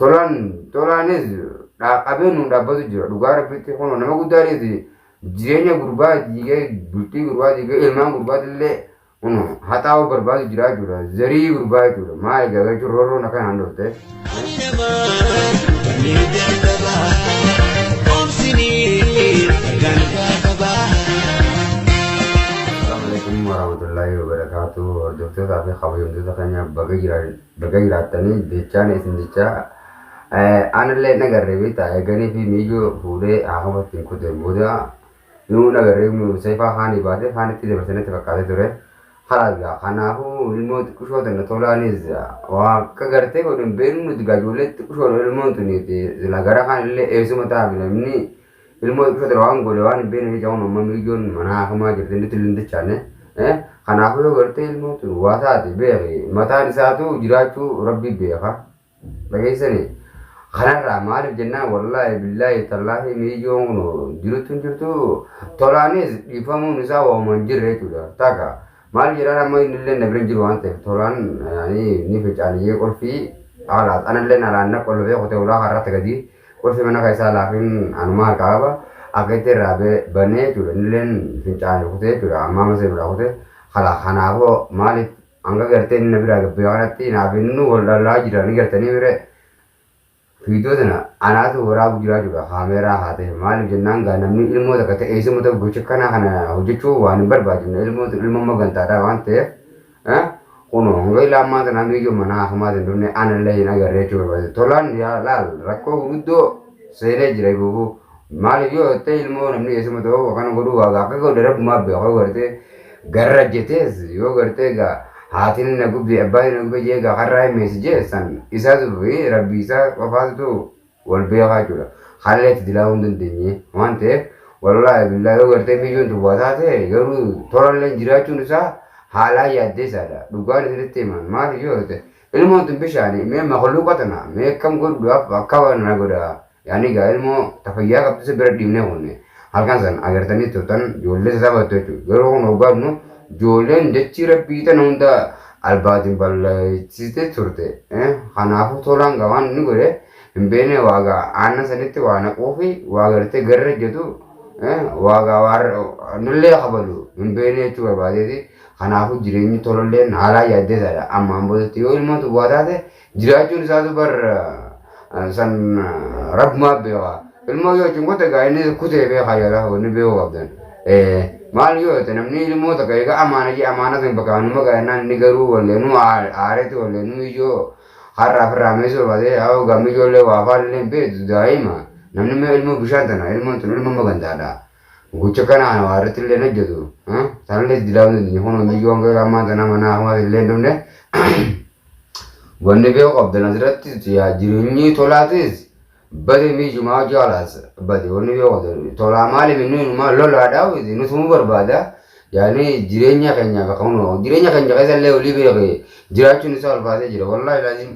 Tolaan tolaanis qabee nuun dhaabbatu jira. Dhugaa rabbitti kun nama guddaanis jireenya gurbaa diigee bultii gurbaa diigee ilmaan gurbaatillee kun haxaa'uu barbaadu jira jechuudha. Zarii gurbaa jechuudha. Maal egaa jechuun roorroon akkanaan dhufte. Ani namaa ni dadhabaa obsinii gandaa qabaa. Assalamu alaikum warahmatullahi wabarakatuh. Hordoftootaa fi kabajamtoota keenya baga baga jiraattanii jechaan isin jechaa anallee nagarree beektaa eeganii fi miiyyoo fuudhee haafamatti hin kuteen booda nuu nagarree seefaa haanii baatee haanitti dabarsanitti fakkaatee ture. Kalaas gaa kanaafuu ilmoo xiqqishoo tana tolaanis waa akka gartee godhu hin beeknu nuti gaa ijoollee xiqqishoo ilmoon tuniiti sila gara kaan illee eessuma ta'a namni ilmoo xiqqishoo tana waan godhe waan hin beekne jecha kun amma miiyyoon mana haafamaa jirti nuti illee dachaane. Kanaafuu yoo gartee ilmoon tun waa taate beeki mataan isaatu jiraachuu rabbi beeka. Dhageessanii kanarraa maaliif jennaan wallaahi billaahi tallaahi miiyyoon kun jirutu hin jirtu tolaanis dhiifamuun isaa waanuma hin jirre jechuudha. Takka maal jedhaan amma inni illee na bira hin jiru waan ta'eef tolaan ni fincaaniyyee qulfii haalaas anallee alaan na qolfee qotee ulaa har'aatti gadi qulfii mana keessaa laafiin anuma harkaa qaba akka itti irraa banee jechuudha. Inni illee fincaanii kutee jechuudha. Amma amma seenuudhaa kutee kanaafuu maaliif hanga gartee inni na biraa gabbee kanatti naaf inni wal dhalaa jira ni gartanii mire fiidoo tana anaatu waraabu jira jechuudha. Kaameeraa haa ta'e maaliif jennaan gaa namni ilmoo takka ta'e eessuma ta'u gocha kana kana hojjechuu waan hin barbaachifne ilmoo tun ilmoo magantaadha waan ta'eef kunoo hanga ilaa ammaa tana miiyyoo mana haafamaa hin dhufne anallee hin agarre jechuu barbaade. Tolaan yaa laal rakkoo guguddoo seenee jira ibubuu maaliif yoo ta'e ilmoo namni eessuma ta'u akkana godhuu waa akka godhe rabbumaa beeku yoo gartee garra jetees yoo gartee gaa haatiin na gubde abbaan na gubde jee gaa karraa himeessi jee san isaatu fi rabbi isaa qofaatu wal beekaa jechuudha. Haalli itti dilaa'uu hin dandeenye waan ta'eef wallaahi billaa yoo gartee miiyyoon tun waa taate garuu tolallee jiraachuun isaa haalaa yaaddeessaadha. Dhugaan isinitti himan maaliif yoo ta'e ilmoon tun bishaani mee makluuqa tana mee akkam godhuudhaaf akka waan na godha. Yaani gaa ilmoo tafayyaa qabdu isa bira dhiibnee kunne halkan san agartanii turtan ijoollee sassabattu jechuudha. Garuu kun hoggaafnu ijoolleen dachii rabbii tana hunda albaatiin balleessitee turte. Kanaafuu tolaan gaa waan inni godhe hin beekne waagaa aannan sanitti waa naquu fi waa gartee garra jedhu waagaa waa nullee kabalu hin beekne jechuu barbaadeeti. Kanaafuu jireenyi tolalleen haalaa yaaddeessaadha. Ammaan boodatti yoo ilmoon tun waa taate jiraachuun isaatu bar san rabbumaa beeka. Ilmoo yoo achiin kute gaa inni kutee beeka yaala wanni beekuu qabdan. Maal yoo ta'e namni ilmoo takka egaa amaana jee amaana san bakka anuma gaa jennaan inni garuu walleenuu aareeti walleenuu ijoo har'a ofirraa meesuu barbaade haa gaa mijoollee waa afaan illee hin beektu daa'ima. Namni mee ilmoo bishaan tana ilmoon tun ilmoo magantaadha. Gocha kana ana waa irratti illee hin hojjetu. Sanallee dilaa'uu hin dandeenye kun miyyoo hanga ammaa tana mana hamaa illee hin dhufne. Wanni beeku qabdan asirratti yaa jireenyi tolaatis bade miijumaa hojii halaas bade wanni beeku qabdan tolaa maaliif inni inumaa lolaadha nutumuu barbaada. Yaani jireenya keenya bakka hunoo jireenya keenya keessa illee olii beeke jiraachuun isaa ulfaatee jira wallaahi laazim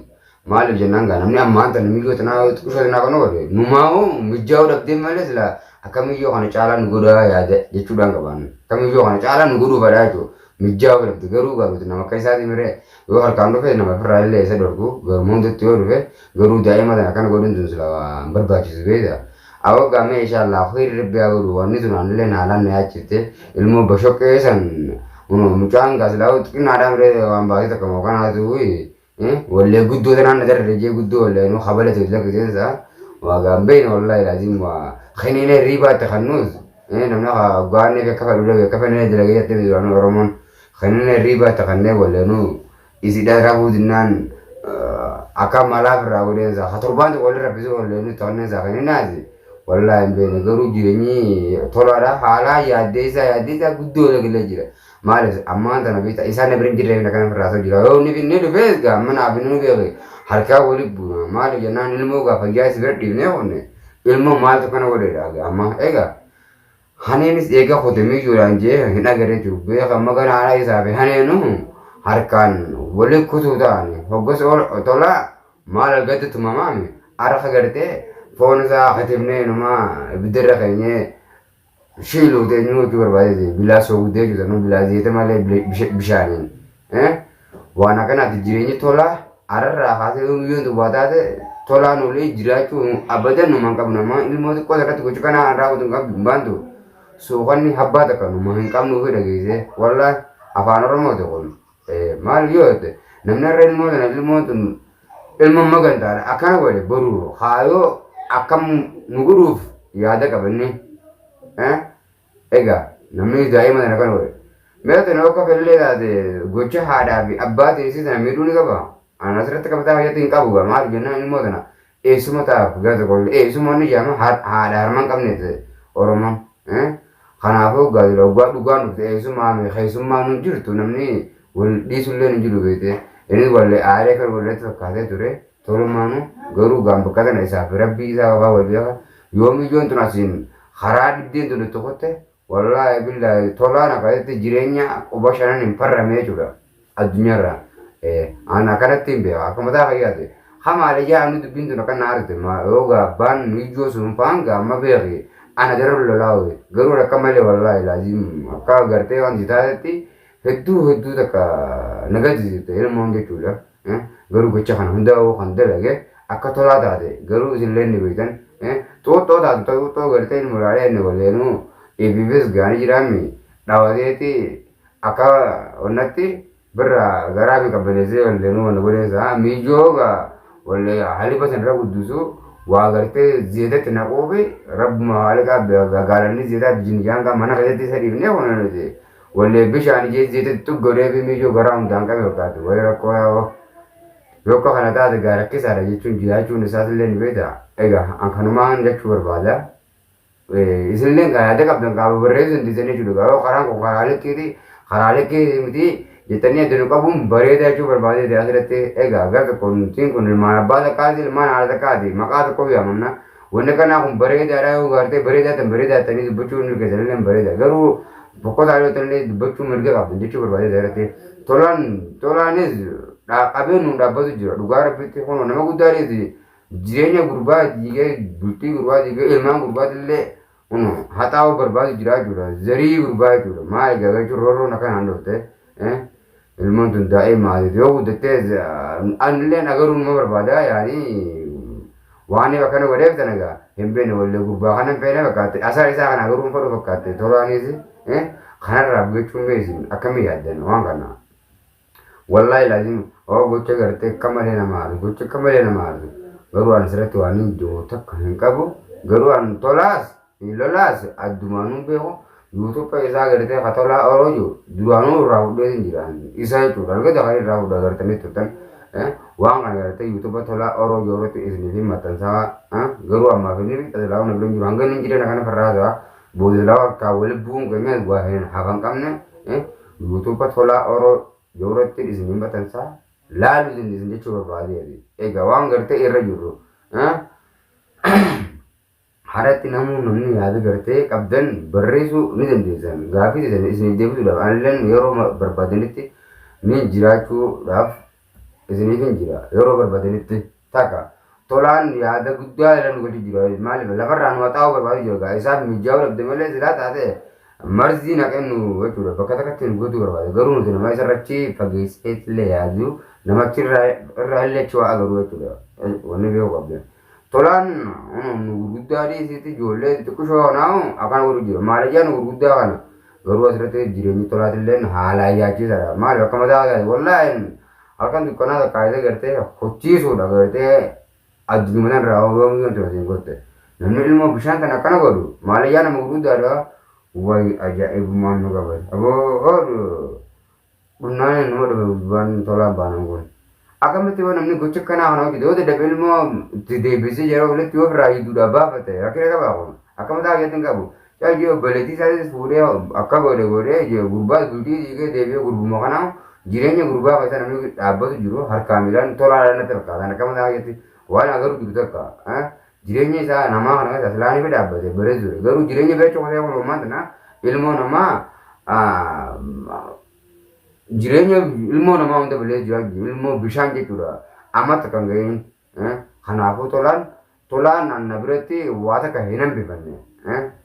maaliif jennaan gaa namni ammaan tana miyyoo tanaa xiqqishoo tanaa kana godhe numaa'uu mijaa'uu dhabdee malee sila akka miyyoo kana caalaa nu godhaa yaada jechuudhaan qabaan akka miyyoo kana caalaa nu godhuu fedhaa jechuudha mijaa'uu dhabde garuu gaa nuti nama akka isaatii miree yoo harkaan dhufe nama ofirraa illee isa dhorku garuu hundatti yoo dhufe garuu daa'ima tana akkana godhuun tun sila waan barbaachisu beekta. Awwa gaa mee inshallah khayri rabbi haa godhu wanni tun anillee haalaan na yaachifte ilmoo bashoqqee san mucaan gaa silaa xiqqinaadhaan miree waan baasee takka moo kanaatu wallee guddoo tanaan na darre jee guddoo wallee nu kabala ta'e lakkiseensa waa gaan beeyna wallaahi laazim waa kiniinee riibaatti kannuus namni gaanne fi akka fedhu dhabe akka fedhe dalagee jettee duraan Oromoon kiniinee riibaatti kannee wallee nu isidha rafuu dinnaan akka malaaf irraa godheensa ha torbaan tokko walirra raffisuu wallee nu kanneensa kininaasi wallaahi hin beekne garuu jireenyi tolaadha haalaa yaaddeessaa yaaddeessaa guddoo lagalee jira. Maaliif ammaan tana beekta isaan na bira hin jirreef kana irraa ta'u jira. Yoo inni inni dhufees gaa amma naaf inni nu beeke harkaa wali buuna. Maaliif jennaan ilmoo gaa fayyaa si bira dhiifnee kunne ilmoo maaltu kana godheedha gaa amma egaa haneenis eega kute miyyuudhaan jee hin agarre jiru beeka amma gara haadha isaa fi haneenu harkaan wali kutuu ta'ani hoggas tolaa maal argatti tumamaami harka gartee foon isaa katifnee numaa ibiddarra keenyee shiiluu teenyuu jechuu barbaadeeti bilaa soogdee jechuudha nu bilaa zeeta malee bishaaniin waan akkanaati jireenyi tolaa ararraa kaasee yoo biyyoon dubbaa taate Tolaan olii jiraachuu abadan numa hin qabnu. Nama ilmoo xiqqoo irratti gocha kana raawwatu hin qabdu hin baantu. Suuqanni habbaa takka numa hin qabnu fi dhageessee wallaahi afaan Oromooti kun. Maal yoo jette namni har'a ilmoo tana ilmoo tun ilmoo magantaadha akkana godhe boru haayoo akkam nu godhuuf yaada qabanne. Egaa namni daa'ima tana kana godhe. Mee tana akka fedhillee taate gocha haadhaa fi abbaatiin isii tana miidhuu ni qaba. Ana asirratti qabataa fayyatti hin qabu gaa maal jennaan ilmoo tana eessuma taaf gara tokko eessuma inni jedhama haadha harma hin qabne Oromoon. Kanaafuu gaa dhugaa dhugaan dhufte eessumaa mi keessummaa nu jirtu namni wal dhiisullee nu jiru beekte. Innis wallee aaree kan walleetti fakkaatee ture tolumaanu garuu gaan bakka tana isaaf rabbii isaa qofaa wal beeka. Yoom ijoon tun asiin karaa dhibdeen tun itti kutte wallaahi billaahi tolaan akkasitti jireenya quba shanan hin farrame jechuudha addunyaarraa. An akkanatti hin beeka akka mataa fayyaati. Hamaadha jaa inni dubbiin tun akka na aarte yoo gaabbaan ijoo sun faan gaamma beeki ana daran lolaa garuu akka malee wallaahi laazim akka gartee wanti taatetti hedduu hedduu takka na gaddisiifte ilmoon jechuudha. Garuu gocha kana hundaa'uu kan dalage akka tolaa taate garuu isinillee ni beektan. Xuuxxoo taatu xuuxxoo gartee ilmu ilaalee inni walleenuu ifiifis gaanii jiraammi dhawateeti akka onnatti birra garaa mi qabbaneessee walleenuu wanna godheessa miijoo gaa wallee halifa san irra guddisu waa gartee zeetatti naquufi rabbuma haaliqaa gaalanni zeetaa bijinijaan gaa mana keessatti isa dhiifnee kun nuti wallee bishaan ijee zeetatti xuggodhee fi miijoo garaa hundaan qabe fakkaatu wayii rakkoo yaa'oo. Yoo akka kana taate gaa rakkisaadha jechuun jiraachuun isaas illee ni beekta. Egaa an kanumaan jechuu barbaada. Isinillee gaa yaada qabdan gaa barreessuu dandeessan jechuudha. Gaa yoo karaan kun karaa likkiiti karaa likkii miti jettanii adda nu qabuun bareedaa jechuu barbaadeeti asirratti. Egaa gara tokko nutiin kun ilmaan abbaa takkaati ilmaan haadha takkaati maqaa tokko yaamamna. Wanni kanaa kun bareedaadha yoo gartee bareedaa tan bareedaa jettanii dubbachuun mirga keessanillee bareeda. Garuu bokkotaa yoo ta'ellee dubbachuu mirga qabdan jechuu barbaadeeti asirratti. Tolaan tolaanis qabeen nu dhaabbatu jira dhugaa rabbitti kun nama guddaanis jireenya gurbaa diigee bultii gurbaa diigee ilmaan gurbaatillee kun haxaa'uu barbaadu jira jechuudha. Zarii gurbaa jechuudha. Maal egaa jechuun roorroon akkanaan dhufte. Ilmoon tun daa'ima yoo guddattee anillee agaruu numa barbaada yaani waan akkana godheef tana egaa hin beekne wallee gurbaa kana hin feene fakkaate asaa isaa kana agaruu hin fedhu fakkaate tolaanis kanarraa jechuun beesin akkamii yaaddan waan kana. Wallaahi laazim oo gocha gartee akka malee nama aarsu gocha akka malee nama aarsu garuu an asirratti waan hin jiru takka hin qabu garuu an tolaas hin lolaas addumaanuu beeku yuutuuba isaa gartee ka tolaa oroo jiru duraanuu irraa fudhee hin jira isa jechuudha argata kan irraa fudha gartanii turtan waan kana gartee yuutuuba tolaa oroo jiru irratti isiniif hin maxxansaa garuu ammaaf inni tajaajila na bira hin jiru hanga inni hin jirre kana farraasaa booda harkaa wali bu'uun keenya waa hin hafan qabne yuutuuba tolaa oroo jirutti isin hin maxxansaa laaluu dandeessan jechuu barbaadeeti. Egaa waan gartee irra jirru haratti namuu namni yaada gartee qabdan barreessuu ni dandeessan. Gaaffii teessan isiniif deebisuudhaaf anilleen yeroo barbaadanitti ni jiraachuudhaaf isiniif hin jira yeroo barbaadanitti takka. Tolaan yaada guddaa irra nu galchu jira. Maaliif lafarraa nu haxaa'uu barbaadu jira. Gaa isaaf mijaa'uu dhabde malee silaa taate marzii naqee nu jechuudha. Bakka takkatti nu gochuu barbaada. Garuu nuti nama isarrachi fageessee illee yaadu namachi irraa illee achi waa agaruu jechuudha. Wanni beeku qabda. Tolaan nu gurguddaa dhiisitti ijoollee xixiqqishoo kanaa'u akkana godhu jira. Maal ijaa nu gurguddaa kana garuu asirratti jireenyi tolaatillee haalaan yaachisaadha. Maaliif akka mataa isaati wallaahi halkan dukkanaa takka isa gartee hochiisuudha gartee addunyaa irraa yoomii wanti nuti hin gotte. Namni ilmoo bishaan kana akkana godhu maal ijaa nama gurguddaadha. Wayi ajaa'ibumaan nu qabate. Aboo dhunnaan nama dhufe gubbaan tolaan baanan kun. Akkamitti yoo namni gocha akkanaa kana hojjete yoo dadhabe ilmoo itti deebisee yeroo walitti yoo ofirraa hiduudhaa baafate rakkina qabaa kun akka mataa keetti hin qabu. Caalii obboleettii isaatis fuudhee akka godhe godhee gurbaas bultii diigee deebi'ee gurbuma kanaa jireenya gurbaa keessa namni dhaabbatu jiru harkaa miilaan tolaadhaan natti fakkaatan akka mataa keetti waan agaruu jiru takka jireenya isaa namaa kana keessa silaanii fi dhaabbate bareedu ture garuu jireenya bira cokosee kun uumaan tana ilmoo namaa jireenya ilmoo namaa hunda bilee jira ilmoo bishaan jechuudha amata kan gahin kanaafuu tolaan tolaan anna biratti waa takka hin hambifanne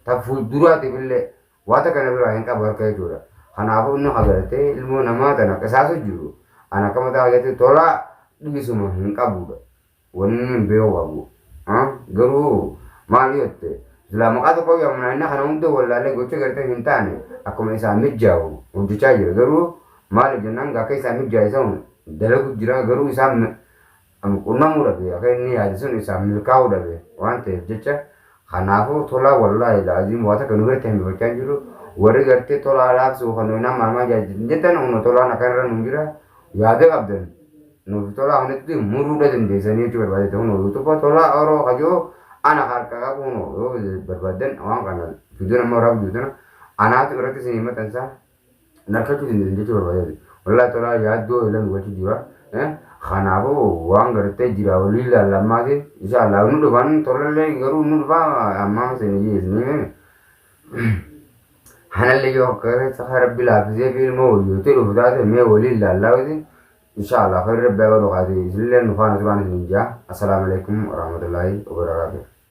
ta fuulduraatiif illee waa takka na biraa hin qabu harka jechuudha kanaafuu inni hagartee ilmoo namaa tana qisaasu jiru ana akka mataa keetti tolaa dhiisuma hin qabudha. Wanni hin beeku qabu. Garuu maal yoo jette silaa maqaa tokko yaamna inni kana hunda wallaalee gocha gartee hin taane akkuma isaan mijaa'u hojjechaa jira. Garuu maal jennaan akka isaan mijaa'e sun dalagu jira, garuu isaan qunnamuu dhabe, akka inni yaade sun isaan milkaa'uu dhabe waan ta'eef jecha. Kanaafuu tolaa wallaahi laaziim waa takka nu biratti hambifachaa hin jiru. Warri gartee tolaa laabsuu kan nuyi nama armaa jettan humna tolaan akkanarra nu jira, yaada qabdan nuuf tolaa kanatti muruudha dandeessanii jechuu barbaadete. Kun yuutuuba tolaa oroo kajoo ana harka qabu yoo barbaaddan waan kana fiduun amma waraabuu jirtuna anaatu irratti isin maxxansaa narkachuu dandeessan jechuu barbaadete. Wallaahi tolaa yaaddoo ilan gochuu jira. Kanaafuu waan gartee jira walii ilaallammaati inshallah nu dhufan tolallee garuu nu dhufaa ammaa isin isinii hanallee yoo akka rabbi laaffisee fi ilmoo wayyootee dhufu taate mee walii ilaallaa inshallah khayri rabbi haa godhu kaate isinillee nu faana turaan isin jaa. Assalaamu alaikum warahmatullaahi wabarakaatuh.